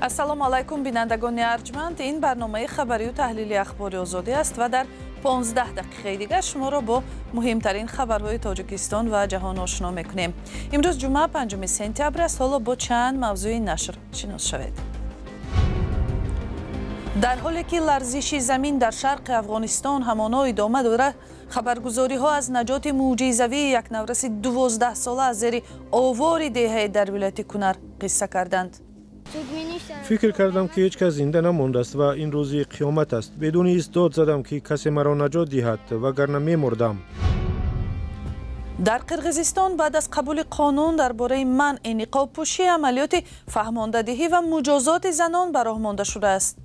Ассалому алайкум, бинандагони арҷманд. Ин барномаи хабарию таҳлили Ахбори Озодӣ аст ва дар 15 дақиқаи дигар шуморо бо муҳимтарин хабарҳои Тоҷикистон ва ҷаҳон ошно мекунем. Имрӯз ҷумъа, 5 сентябр аст. Ҳоло бо чанд мавзӯи нашр шинос шавед. Дар ҳоле ки ларзиши замин дар шарқи Афғонистон ҳамоно идома дорад, хабаргузориҳо аз наҷоти мӯъҷизавии як навраси 12-сола аз зери овори деҳае дар вилояти Кунар қисса карданд. Фикр кардам, ки ҳеҷ кас зинда намондааст ва ин рӯзи қиёмат аст. Бедуни ҳис дод задам, ки касе маро наҷот диҳад, вагарна мемурдам. Дар Қирғизистон баъд аз қабули қонун дар бораи манъи ниқобпӯшӣ, амалиёти фаҳмондадиҳӣ ва муҷозоти занон ба роҳ монда шудааст.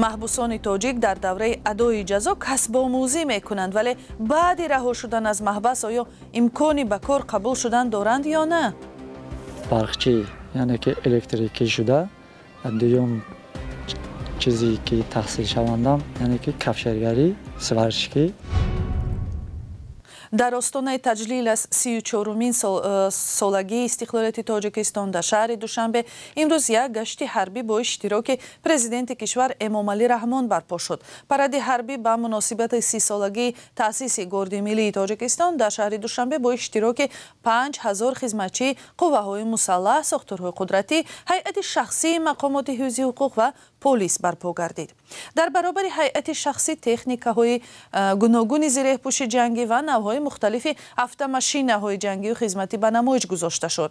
Маҳбусони тоҷик дар давраи адои ҷазо касбомӯзӣ мекунанд, вале баъди раҳо шудан аз маҳбас оё имкони ба кор қабул шудан доранд ё на? Барқчӣ, яъне ки электрикӣ шуда, дуюм чизе ки таҳсил шавандам, яъне ки кафшергарӣ, сварщикӣ. Дар остонаи таҷлил аз 34-умин солагии истиқлолияти Тоҷикистон дар шаҳри Душанбе имрӯз як гашти ҳарбӣ бо иштироки президенти кишвар Эмомалӣ Раҳмон барпо шуд. Паради ҳарбӣ ба муносибати 30-солагии таъсиси Горди миллии Тоҷикистон дар шаҳри Душанбе бо иштироки 5000 хизматчии қувваҳои мусаллаҳ, сохторҳои қудратӣ, ҳайати шахсии мақомоти ҳифзи ҳуқуқ ва полис барпо гардид. Дар баробари ҳайати шахсӣ техникаҳои гуногуни зиреҳпӯши ҷангӣ ва навъҳои мухталифи автомашинаҳои ҷангию хизматӣ ба намоиш гузошта шуд.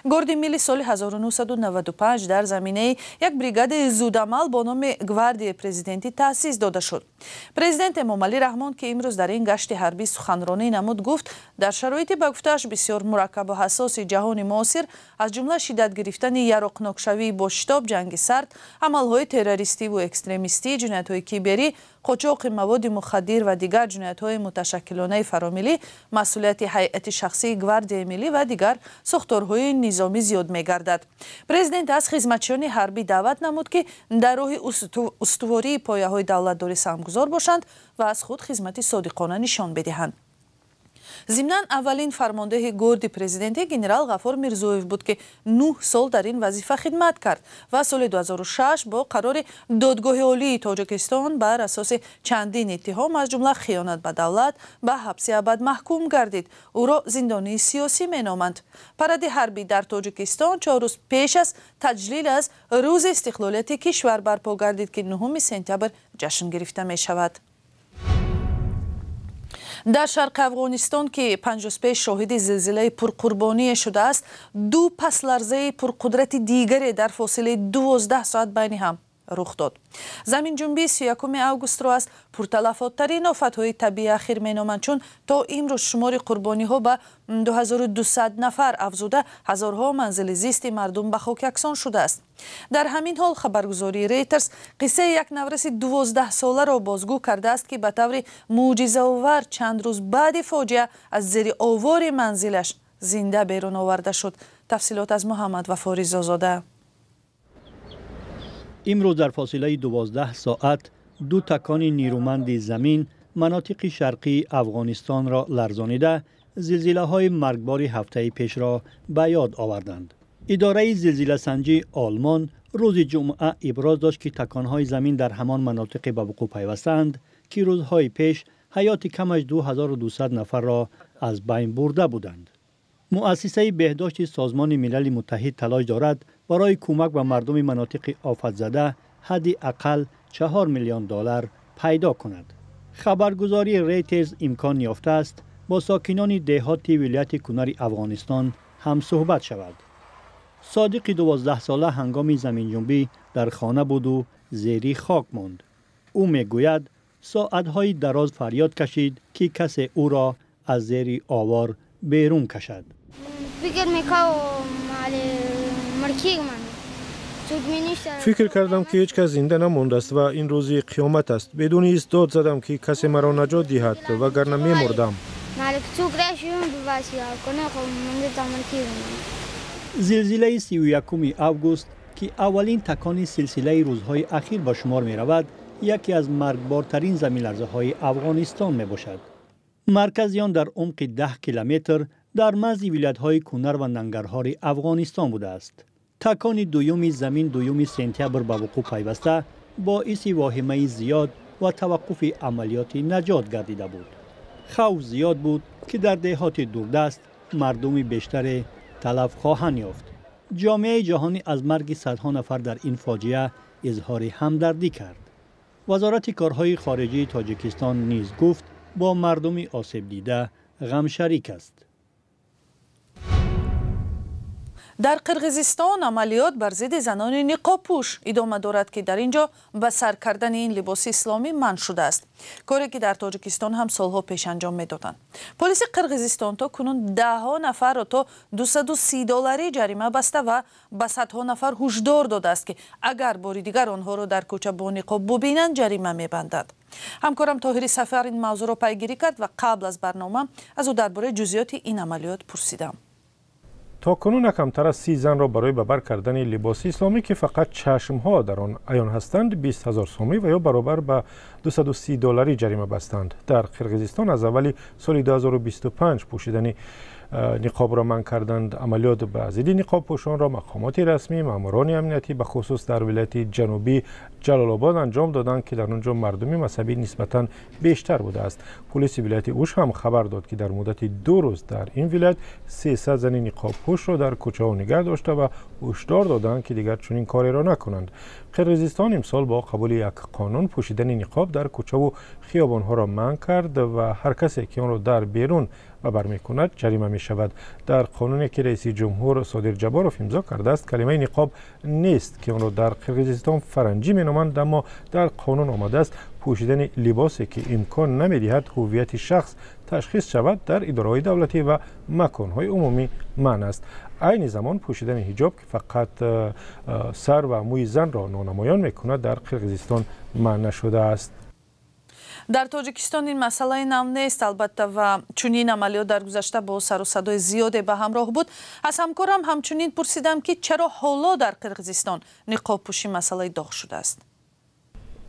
Горди милли соли 1995 дар заминаи як бригадаи зудамал бо номи Гвардияи президентӣ таъсис дода шуд. Президент Эмомалӣ Раҳмон, ки имрӯз дар ин гашти ҳарбӣ суханронӣ намуд, гуфт, дар шароити, ба гуфтааш, бисёр мураккабу ҳассоси ҷаҳони муосир, аз ҷумла шиддат гирифтани яроқнокшавии бо шитоб, ҷанги сард, амалҳои террористиву экстремистӣ, ҷиноятҳои киберӣ, қочоқи маводи мухаддир ва дигар ҷиноятҳои муташаккилонаи фаромиллӣ, масъулияти ҳайати шахсии Гвардияи миллӣ ва дигар сохторҳои низомӣ зиёд мегардад. Президент аз хизматчиёни ҳарбӣ даъват намуд, ки дар роҳи устувории пояҳои давлатдорӣ саҳмгузор бошанд ва аз худ хизмати содиқона нишон бидиҳанд. Зимнан, аввалин фармондеҳи Горди президентӣ генерал Ғафур Мирзоев буд, ки 9 сол дар ин вазифа хидмат кард ва соли 2006 бо қарори Додгоҳи Олии Тоҷикистон бар асоси чандин иттиҳом, аз ҷумла хиёнат ба давлат, ба ҳабси абад маҳкум гардид. Ӯро зиндонии сиёсӣ меноманд. Паради ҳарбӣ дар Тоҷикистон 4 рӯз пеш аз таҷлил аз Рӯзи истиқлолияти кишвар барпо гардид, ки 9 сентябр ҷашн гирифта мешавад. Дар шарқи Афғонистон, ки 5 рӯз пеш шоҳиди зилзилаи пурқурбоние шудааст, ду пасларзаи пурқудрати дигаре дар фосилаи 12 соат байни ҳам рух дод. Заминҷунбии 31 августро аз пурталафоттарин офатҳои табиии ахир меноманд, чун то имрӯз шумори қурбониҳо ба 2200 нафар афзуда, ҳазорҳо манзили зисти мардум ба хок яксон шудааст. Дар ҳамин ҳол хабаргузории Рейтерс қиссаи як навраси 12-соларо бозгӯ кардааст, ки ба таври мӯъҷизаовар чанд рӯз баъди фоҷиа аз зери овори манзилаш зинда берун оварда шуд. Тафсилот аз Муҳаммад Вафо Ризозода. Имрӯз дар фосилаи 12 соат ду такони нерӯманди замин манотиқи шарқии Афғонистонро ларзонида, зилзилаҳои маргбори ҳафтаи пешро ба ёд оварданд. Идораи зилзиласанҷии Олмон рӯзи ҷумъа иброз дошт, ки таконҳои замин дар ҳамон манотиқе ба вуқӯъ пайвастаанд, ки рӯзҳои пеш ҳаёти кам аз 2200 нафарро аз байн бурда буданд. Муассисаи беҳдошти Созмони Милали Муттаҳид талош дорад, барои кӯмак ба мардуми манотиқи офатзада ҳадди ақал 4 миллион доллар пайдо кунад. Хабаргузории Рейтерз имкон ёфтааст бо сокинони деҳоти вилояти Кунари Афғонистон ҳам суҳбат шавад. Содиқи 12-сола ҳангоми заминҷунбӣ дар хона буду зери хок монд. Ӯ мегӯяд, соатҳои дароз фарёд кашид, ки касе ӯро аз зери овор берун кашад. Фикр мекардам, Фикр кардам, ки ҳеҷ кас зинда намондааст ва ин рӯзи қиёмат аст. Бедуни ҳис дод задам, ки касе маро наҷот диҳад, вагарна мемурдам. Зилзилаи 31 август, ки аввалин такони силсилаи рӯзҳои ахир ба шумор меравад, яке аз маргбортарин заминларзаҳои Афғонистон мебошад. Маркази он дар умқи 10 километр дар марзи вилоятҳои Кунар ва Нангарҳори Афғонистон будааст. Такони дуюми замин 2 сентябр ба вуқӯъ пайваста боиси воҳимаи зиёд ва таваққуфи амалиёти наҷот гардида буд. Хавф зиёд буд, ки дар деҳоти дурдаст мардуми бештаре талаф хоҳанд ёфт. Ҷомеаи ҷаҳонӣ аз марги садҳо нафар дар ин фоҷиа изҳори ҳамдардӣ кард. Вазорати корҳои хориҷии Тоҷикистон низ гуфт, бо мардуми осебдида ғамшарик аст. Дар Қирғизистон амалиёт бар зидди занони ниқобпӯш идома дорад, ки дар ин ҷо ба сар кардани ин либоси исломӣ манъ шудааст. Коре ки дар Тоҷикистон ҳам солҳо пеш анҷом медоданд. Полиси Қирғизистон то кунун даҳҳо нафарро то 230 долларӣ ҷарима баста ва ба садҳо нафар ҳушдор додааст, ки агар бори дигар онҳоро дар кӯча бо ниқоб бубинанд, ҷарима мебандад. Ҳамкорам Тоҳири Сафар ин мавзӯъро пайгирӣ кард ва қабл аз барнома аз ӯ дар бораи ҷузъиёти ин амалиёт пурсидам. То кунун на камтар аз 30 занро барои ба бар кардани либоси исломӣ, ки фақат чашмҳо дар он аён ҳастанд, 20 000 сомӣ ва ё баробар ба 230 долларӣ ҷарима бастанд. Дар Қирғизистон аз аввали соли 2025 пӯшидани ниқобро манъ карданд. Амалиёт ба зидди ниқобпӯшонро мақомоти расмӣ, маъмурони амниятӣ, бахусус дар вилояти ҷанубӣ Ҷалолобод анҷом доданд, ки дар он ҷо мардуми мазҳабӣ нисбатан бештар будааст. Пулиси вилояти Уш ҳам хабар дод, ки дар муддати 2 рӯз дар ин вилоят 300 зани ниқобпӯшро дар кӯчаҳо нигаҳ дошта ва ҳушдор доданд, ки дигар чунин кореро накунанд. Қирғизистон имсол бо қабули як қонун пӯшидани ниқоб дар кӯчаву хиёбонҳоро манъ кард ва ҳар касе ки онро дар берун ба бар мекунад, ҷарима мешавад. Дар қонуне, ки раиси ҷумҳур Содир Ҷаборов имзо кардааст, калимаи ниқоб нест, ки онро дар Қирғизистон фаранҷӣ меноманд. Аммо дар қонун омадааст, пӯшидани либосе, ки имкон намедиҳад ҳуввияти шахс ташхис шавад, дар идораҳои давлатӣ ва маконҳои умумӣ манъ аст. Айни замон пӯшидани ҳиҷоб, ки фақат сар ва мӯи занро нонамоён мекунад, дар Қирғизистон манъ нашудааст. Дар Тоҷикистон ин масъалаи нав нест, албатта, ва чунин амалиёт дар гузашта бо сару садои зиёде ба ҳамроҳ буд. Аз ҳамкорам ҳамчунин пурсидам, ки чаро ҳоло дар Қирғизистон ниқобпӯшӣ масъалаи доғ шудааст.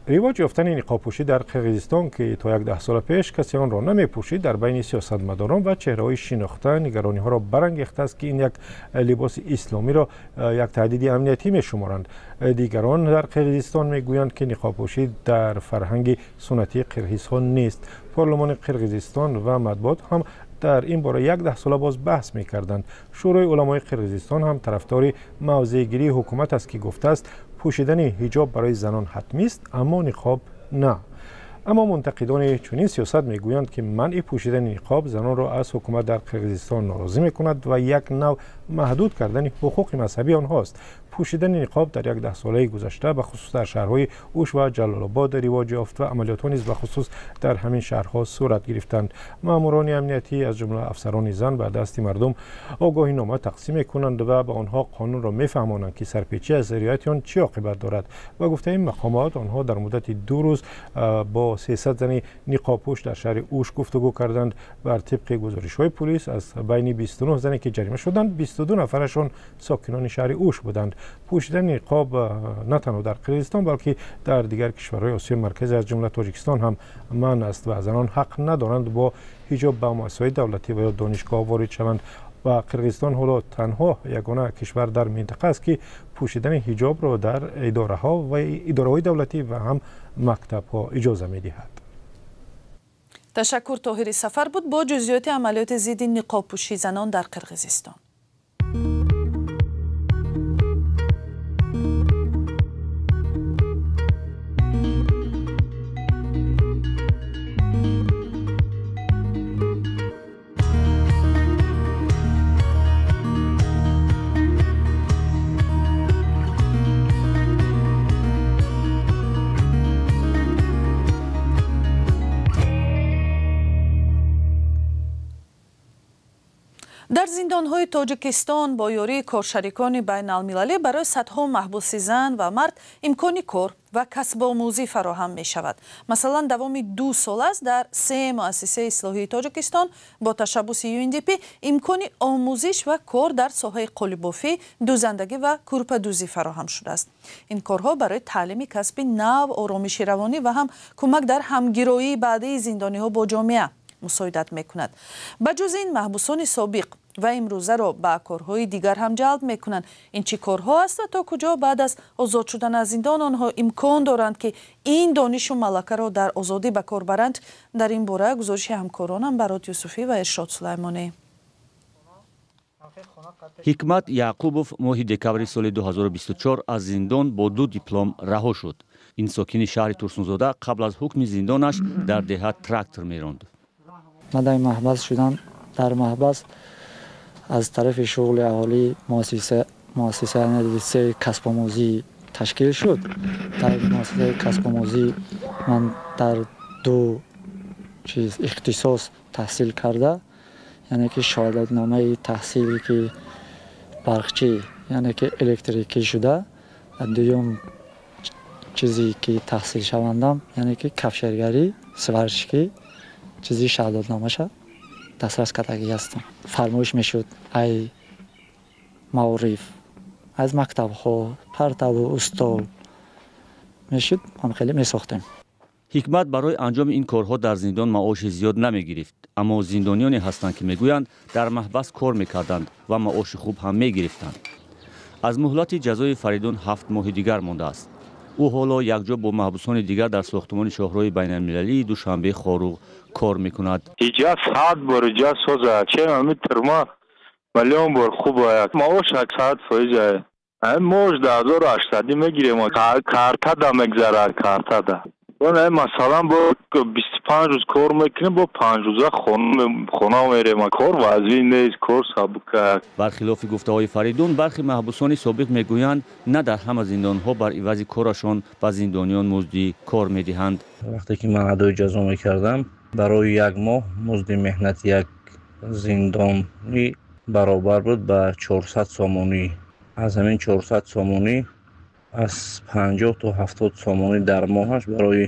Ривоҷ ёфтани ниқобпӯшӣ дар Қирғизистон, ки то як даҳсола пеш касе онро намепӯшид, дар байни сиёсатмадорон ва чеҳраҳои шинохта нигарониҳоро барангехтааст, ки ин як либоси исломиро як таҳдиди амниятӣ мешуморанд. Дигарон дар Қирғизистон мегӯянд, ки ниқобпӯшӣ дар фарҳанги суннатии қирғизҳо нест. Парлумони Қирғизистон ва матбуот ҳам дар ин бора як даҳсола боз баҳс мекарданд. Шӯрои уламои Қирғизистон ҳам тарафдори мавзеъгирии ҳукумат аст, ки гуфтааст, пӯшидани ҳиҷоб барои занон ҳатмист, аммо ниқоб на. Аммо мунтақидони чунин сиёсат мегӯянд, ки манъи пӯшидани ниқоб занонро аз ҳукумат дар Қирғизистон норозӣ мекунад ва як нав маҳдуд кардани ҳуқуқи мазҳабии онҳост. Пӯшидани ниқоб дар як даҳсолаи гузашта бахусус дар шаҳрҳои Уш ва Ҷалолобод ривоҷ ёфт ва амалиётҳо низ бахусус дар ҳамин шаҳрҳо сурат гирифтанд. Маъмурони амниятӣ, аз ҷумла афсарони зан, ба дасти мардум огоҳинома тақсим мекунанд ва ба онҳо қонунро мефаҳмонанд, ки сарпечӣ аз риояти он чӣ оқибат дорад. Ба гуфтаи мақомот, онҳо дар муддати 2 рӯз бо 300 зани ниқобпӯш дар шаҳри Уш гуфтугӯ карданд. Бар тибқи гузоришҳои пулис, аз байни 29 зане, ки ҷарима шуданд, 22 нафарашон сокинони шаҳри Уш буданд. Пӯшидани ниқоб на танҳо дар Қирғизистон, балки дар дигар кишварҳои Осиёи Марказӣ, аз ҷумла Тоҷикистон ҳам манъ аст ва занон ҳақ надоранд бо ҳиҷоб ба муассисаҳои давлатӣ ва ё донишгоҳ ворид шаванд. Ва Қирғизистон ҳоло танҳо ягона кишвар дар минтақа аст, ки пӯшидани ҳиҷобро дар идораҳо ва идораҳои давлатӣ ва ҳам мактабҳо иҷоза медиҳад. Ташаккур. Тоҳири Сафар буд бо ҷузъиёти амалиёти зидди ниқобпӯшии занон дар Қирғизистон. Дар зиндонҳои Тоҷикистон бо ёрии коршарикони байналмилалӣ барои садҳо маҳбуси зан ва мард имкони кор ва касбомӯзӣ фароҳам мешавад. Масалан, давоми 2 сол аст, дар се муассисаи ислоҳии Тоҷикистон бо ташаббуси ЮНДП имкони омӯзиш ва кор дар соҳаи қолибофӣ, дӯзандагӣ ва кӯрпадӯзӣ фароҳам шудааст. Ин корҳо барои таълими касби нав, оромиши равонӣ ва ҳам кӯмак дар ҳамгироии баъдии зиндониҳо бо ҷомеа мусоидат мекунад. Ба ҷуз ин, маҳбусони собиқ ва имрӯзаро ба корҳои дигар ҳам ҷалб мекунанд. Ин чӣ корҳо аст ва то куҷо баъд аз озод шудан аз зиндон онҳо имкон доранд, ки ин донишу малакаро дар озодӣ ба кор баранд? Дар ин бора гузориши ҳамкоронам Барот Юсуфӣ ва Иршод Сулаймонӣ. Ҳикмат Яъқубов моҳи декабри соли 2024 аз зиндон бо ду диплом раҳо шуд. Ин сокини шаҳри Турсунзода қабл аз ҳукми зиндонаш дар деҳа трактор меронд. Ман дар маҳбас шудам. Дар маҳбас аз тарафи шуғли аҳолӣ муассиса литсеи касбомӯзӣ ташкил шуд. Дар муассисаи касбомӯзӣ ман дар ду чиз ихтисос таҳсил карда, яъне ки шаҳодатномаи таҳсиле ки барқчӣ, яъне ки электрикӣ шуда, дуюм чизе ки таҳсилшавандам, яъне ки кафшергарӣ, сварщикӣ, чизи шаҳодатномаша дастрас кардагӣ ҳастам. Фармоиш мешуд ай маориф, аз мактабҳо партаву устол мешуд, ҳам хеле месохтем. Ҳикмат барои анҷоми ин корҳо дар зиндон маоши зиёд намегирифт, аммо зиндониёне ҳастанд, ки мегӯянд дар маҳбас кор мекарданд ва маоши хуб ҳам мегирифтанд. Аз муҳлати ҷазои Фаридун 7 моҳи дигар мондааст. Ӯ ҳоло якҷо бо маҳбусони дигар дар сохтумони шоҳроҳи байналмилалии Душанбе Хоруғ кор мекунад. Иҷа 100 бор иҷа соза, чем ами тюрьма миллион бор хуба. Маош 100%. Мош 2800 мегирем, картада мегзара, картада. Масалан, бо 25 рӯз кор мекунем, бо 5 рӯза хона мерем. Кор вазин нест, кор сабука. Бархилофи гуфтаҳои Фаридун, бархи маҳбусони собиқ мегӯянд, на дар ҳама зиндонҳо бар ивази корашон ба зиндониён музди кор медиҳанд. Вақте ки ман адои ҷазо мекардам, барои як моҳ музди меҳнати як зиндонӣ баробар буд ба 400 сомонӣ. Аз ҳамин 400 сомонӣ аз 50 то 70 сомонӣ дар моҳаш барои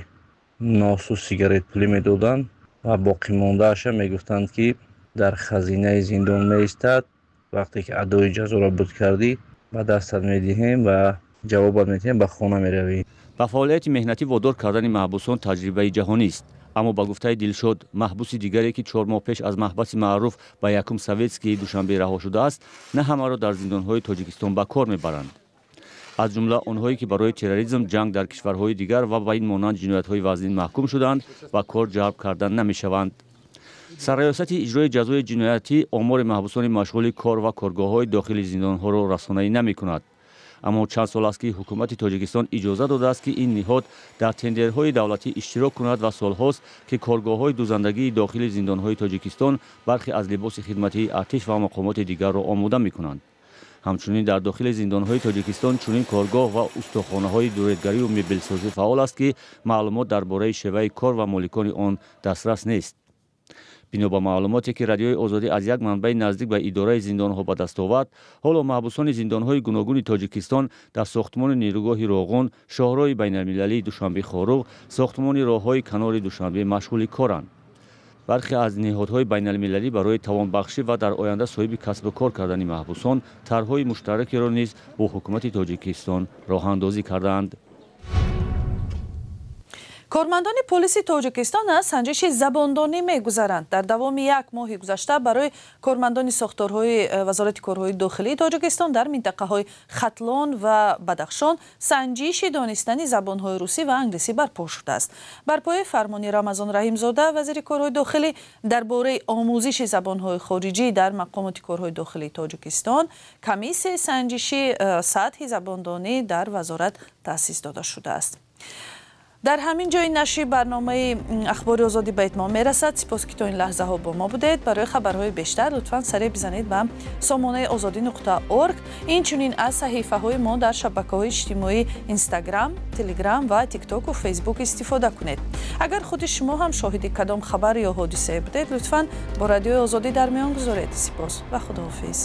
носу сигаретпулӣ медоданд ва боқимондааша мегуфтанд, ки дар хазинаи зиндон меистад. Вақте ки адои ҷазоро буд кардӣ, ба дастат медиҳем ва ҷавобат медиҳем, ба хона меравӣ. Ба фаъолияти меҳнатӣ водор кардани маҳбусон таҷрибаи ҷаҳонист. Аммо ба гуфтаи Дилшод, маҳбуси дигаре, ки 4 моҳ пеш аз маҳбаси маъруф ба якум Советскии Душанбе раҳо шудааст, на ҳамаро дар зиндонҳои Тоҷикистон ба кор мебаранд. Аз ҷумла онҳое, ки барои терроризм, ҷанг дар кишварҳои дигар ва ба ин монанд ҷиноятҳои вазнин маҳкум шуданд, ба кор ҷалб кардан намешаванд. Сарраёсати иҷрои ҷазои ҷиноятӣ омори маҳбусони машғули кор ва коргоҳҳои дохили зиндонҳоро расонаӣ намекунад. Аммо чанд сол аст, ки ҳукумати Тоҷикистон иҷоза додааст, ки ин ниҳод дар тендерҳои давлатӣ иштирок кунад ва солҳост, ки коргоҳҳои дузандагии дохили зиндонҳои Тоҷикистон бархе аз либоси хидматии артиш ва мақомоти дигарро омода мекунанд. Ҳамчунин дар дохили зиндонҳои Тоҷикистон чунин коргоҳ ва устохонаҳои дуредгарию мебелсозӣ фаъол аст, ки маълумот дар бораи шеваи кор ва моликони он дастрас нест. Бино ба маълумоте, ки Радиои Озодӣ аз як манбаи наздик ба идораи зиндонҳо ба даст овард, ҳоло маҳбусони зиндонҳои гуногуни Тоҷикистон дар сохтумони нерӯгоҳи Роғун, шоҳроҳи байналмилалии Душанбе Хоруғ, сохтумони роҳҳои канори Душанбе машғули коранд. Бархе аз ниҳодҳои байналмилалӣ барои тавонбахшӣ ва дар оянда соҳиби касбу кор кардани маҳбусон тарҳҳои муштаракеро низ бо ҳукумати Тоҷикистон роҳандозӣ кардаанд. Кормандони полиси Тоҷикистон аз санҷиши забондонӣ мегузаранд. Дар давоми як моҳи гузашта барои кормандони сохторҳои Вазорати корҳои дохилии Тоҷикистон дар минтақаҳои Хатлон ва Бадахшон санҷиши донистани забонҳои русӣ ва англисӣ барпо шудааст. Бар пояи фармони Рамазон Раҳимзода, вазири корҳои дохилӣ, дар бораи омӯзиши забонҳои хориҷӣ дар мақомоти корҳои дохилии Тоҷикистон комиссияи санҷиши сатҳи забондонӣ дар вазорат таъсис дода шудааст. Дар ҳамин ҷои нашри барномаи Ахбори Озодӣ ба итмом мерасад. Сипос, ки то ин лаҳзаҳо бо мо будед. Барои хабарҳои бештар лутфан саре бизанед ба сомонаи озодӣ.org. Инчунин аз саҳифаҳои мо дар шабакаҳои иҷтимоӣ Инстаграм, Телеграм ва Тиктоку Фейсбук истифода кунед. Агар худи шумо ҳам шоҳиди кадом хабар ё ҳодисае будед, лутфан бо Радиои Озодӣ дар миён гузоред. Сипос ва худоҳофиз.